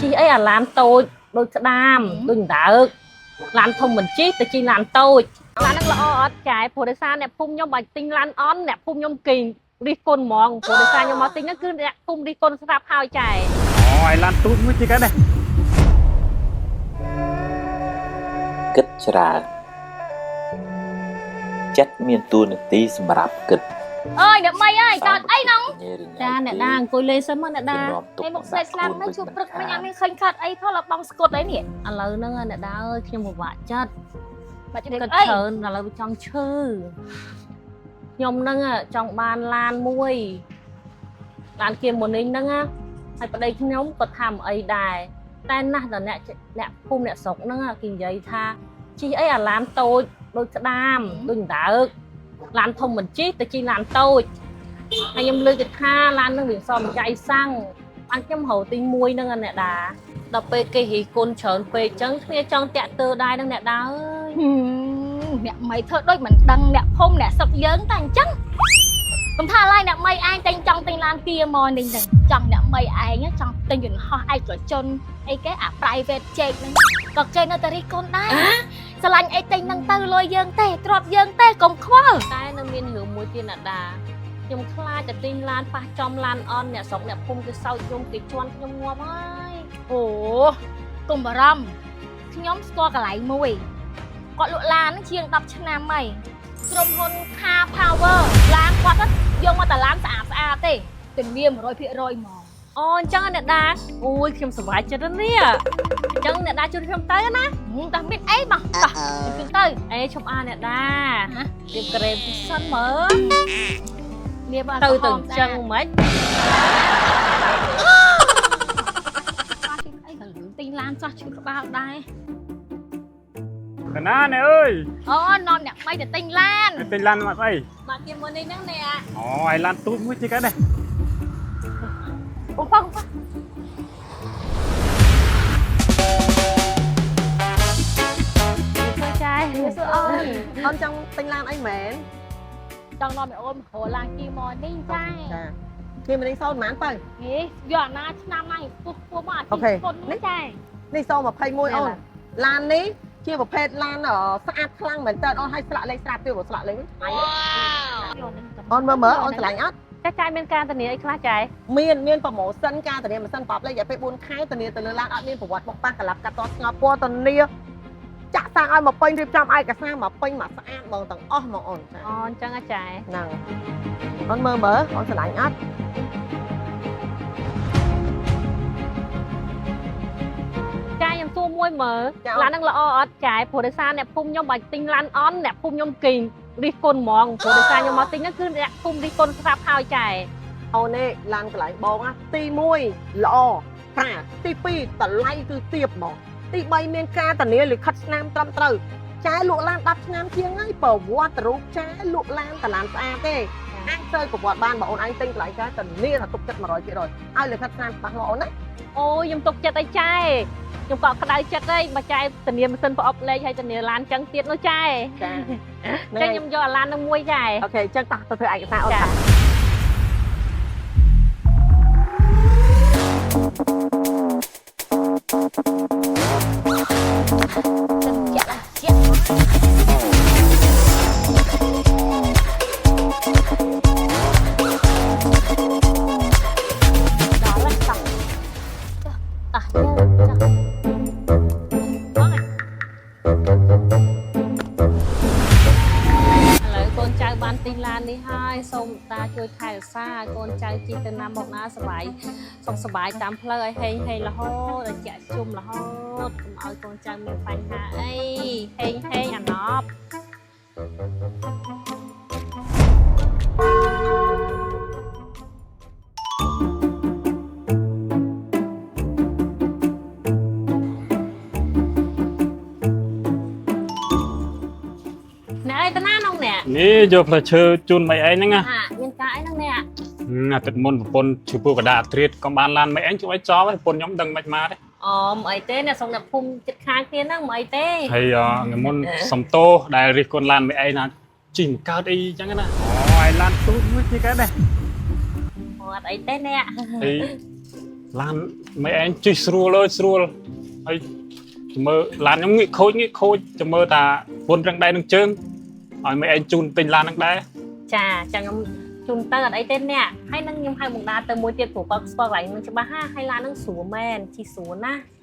ជិះអីអាឡានតូចដូចក្តាមដូចដើកឡានធំមិនជិះទៅជិះឡានតូចឡានហ្នឹងល្អអត់ចែព្រោះដោយសារអ្នកភូមិខ្ញុំបើទិញឡានអន់អ្នកភូមិខ្ញុំគេរិះគន់ហ្មងព្រោះដោយសារខ្ញុំមកទិញហ្នឹងគឺអ្នកភូមិរិះគន់ស្រាប់ហើយចែ អូឲ្យឡានទូចមួយជិះកើតដែរ គិតច្រើនចិត្តមានតួនាទីសម្រាប់គិត អើយអ្នកមីអើយកើតអីហ្នឹង ចាអ្នកដាអង្គុយលេងសិនមកអ្នកដា នាំទុក ឯមុខស្លេកស្លាំងមិនជួបព្រឹកមិញអត់មានឃើញកើតអីផងដល់បងស្គត់អីនេះ ឥឡូវហ្នឹងអ្នកដាអើយខ្ញុំពិបាកចិត្ត បាច់រឿង គិត អី ច្រើនឥឡូវវាចង់ឈឺខ្ញុំហ្នឹងចង់បានឡានមួយឡានគៀមូនីងហ្នឹងណាហើយប្តីខ្ញុំក៏ថាមិនអីដែរតែណាស់ដល់អ្នកអ្នកភូមិអ្នកស្រុកហ្នឹងគេនិយាយថាជិះអីអាឡានតូចដូចក្តាមដូចដើកឡានធំមិនជិះទៅជិះឡានតូចហើយខ្ញុំលើកទៅថាឡានហ្នឹងវាសមចៃសាំងបានខ្ញុំរកទិញមួយហ្នឹងអ្នកដាដល់ពេលគេហ៊ីគុណច្រើនពេកអញ្ចឹងគ្នាចង់តាក់ទើដែរហ្នឹងអ្នកដាអើយ អ្នកមីធ្វើដូចមិនដឹងអ្នកភូមិអ្នកស្រុកយើងតែអញ្ចឹងកុំថាឡើយអ្នកមីឯងតែចង់ទិញឡានគៀមកនេះហ្នឹងចង់អ្នកមីឯងចង់ទិញយន្តហោះឯកជនអីគេអា private jet ហ្នឹងក៏គេនៅតែរិះគន់ដែរស្រឡាញ់អីទិញហ្នឹងទៅលុយយើងទេទ្របយើងទេកុំខ្វល់ តែនៅមានរឿងមួយទៀតណាដាខ្ញុំខ្លាចតែទិញឡានប៉ះចំឡានអន់អ្នកស្រុកអ្នកភូមិគេសោចខ្ញុំគេជន់ខ្ញុំងាប់ហើយ អូកុំបារម្ភខ្ញុំស្គាល់កន្លែងមួយគាត់លក់ឡានហ្នឹងជាង10ឆ្នាំហើយក្រុមហ៊ុន Car Power ឡានគាត់ហ្នឹងយកមកតែឡានស្អាតស្អាតទេធានា100%ហ្មង អូអញ្ចឹងអ្នកដាអូយខ្ញុំសប្បាយចិត្តណាស់នេះអញ្ចឹងអ្នកដាជួយខ្ញុំទៅណា តោះមានអីមកតោះជិះទៅ អេឈប់អាអ្នកដា ហ៎ រៀបក្រេមពិសិនមើល លាប ទៅទៅអញ្ចឹងហ្មង អីក៏លឿនទិញឡានចោះឈឺក្បាលដែរ កណាអ្នកអើយ អូនាំអ្នកមីទៅទិញឡាន ទៅទិញឡានមកស្អី មកគេមុននេះហ្នឹងអ្នក អូឲ្យឡានទូចមួយជិះកើតដែរ បងបង ធ្វើចែ សួរអូន អូនចង់ទិញឡានអីមែន ចង់នាំឲ្យអូនមករកឡានគីមកនេះចា ចាគេមិននេះសូនប៉ុន្មានបើ ហេយកអាណាឆ្នាំណាពុះពុះមកអា អូខេ ជីពុននេះចា នេះសូ21អូនឡាននេះជាប្រភេទឡានស្អាតខ្លាំងមែនតើអូនឲ្យស្លាកលេខស្រាប់ទៀតព្រោះស្លាកលេខវិញ យកនឹងទៅ អូនមើលមើលអូនស្រឡាញ់អត់ ចាចែមានការធានាអីខ្លះចែ មានប្រម៉ូសិនការធានាម៉ាស៊ីនប្រអប់លេខរយៈពេល4ខែធានាទៅលើឡានអត់មានប្រវត្តិបុកប៉ះកលាប់កាត់តស្ងោពណ៌ធានាចាក់សាំងឲ្យមកពេញរៀបចំឯកសារមកពេញមកស្អាតហ្មងទាំងអស់ហ្មងអូនចា អូអញ្ចឹងចែ ហ្នឹងអូនមើលមើលអូនស្រឡាញ់អត់ ចែខ្ញុំសួរមួយមើលឡានហ្នឹងល្អអត់ចែព្រោះដោយសារអ្នកភូមិខ្ញុំបើទិញឡានអន់អ្នកភូមិខ្ញុំគេរិះគន់ហ្មងព្រោះដោយសារខ្ញុំមកទិញហ្នឹងគឺអ្នកភូមិរិះគន់ស្រាប់ហើយចែ អូននេះឡានកន្លែងបងណាទី1ល្អប្រាទី2តម្លៃគឺទាបហ្មងទី3មានការធានាលិខិតស្នាមត្រឹមត្រូវចែលក់ឡាន10ឆ្នាំជាងហើយប្រវត្តិរូបចែលក់ឡានតឡានស្អាតទេអាចសើប្រវត្តិបានបើអូនឯងទិញកន្លែងចែធានាថាទុកចិត្ត100%ឲ្យលិខិតស្នាមច្បាស់លាស់អូនណា អូយខ្ញុំទុកចិត្តអីចែខ្ញុំក៏ក្តៅចិត្តអីបើចែធានាម៉ាស៊ីនប្រអប់លេខហើយធានាឡានចឹងទៀតនោះចែ ចា ចឹងខ្ញុំយកអាឡាននឹងមួយចែ អូខេចឹងតោះទៅធ្វើឯកសារអូន ចា តា ជាក់ជាក់ដល់ហើយតោះ តោះយើងចុះឥឡូវកូនចៅបានទិញឡាននេះហើយសូមតាជួយថែរក្សាឲ្យកូនចៅជិះទៅណាមកណាសប្បាយសុខសប្បាយតាមផ្លូវឲ្យហេងហេងរហូតឲ្យជាក់ជុំរហូតកុំឲ្យកូនចៅមានបញ្ហាអីហេងហេងអាណប់អ្នកអីតាណានងអ្នក នេះយកផ្លែឈើជូនម៉ែឯងហ្នឹងណា ហាមានការអីហ្នឹងអ្នក អាទិត្យមុនប្រពន្ធឈឺពោះកដាត្រៀតក៏បានឡានម៉ែឯងជួយឲ្យចោលហើយប្រពន្ធខ្ញុំដឹងមិនមកទេ អូមិនអីទេអ្នកសុំអ្នកភូមិចិត្តខាងគ្នាហ្នឹងមិនអីទេ ហើយថ្ងៃមុនសំទោសដែលរិះគន់ឡានម៉ែឯងណាជិះមិនកើតអីចឹងណាអូឲ្យឡានទូចមួយជិះកើតដែរ អត់អីទេអ្នក ហើយឡាន មិនឯងជិះស្រួលអើយស្រួលហើយចាំមើលឡានខ្ញុំងាកខូចងាកខូចចាំមើលតាវុនរឹងដៃនឹងជើងឲ្យមិនឯងជូនទិញឡានហ្នឹងដែរ ចាចាំខ្ញុំជូនទៅអត់អីទេអ្នកហើយនឹងខ្ញុំហៅបងដាទៅមួយទៀតព្រោះគាត់ស្គាល់កន្លែងហ្នឹងច្បាស់ហាហើយឡានហ្នឹងស្រួលមែនជិះស្រួលណាស់។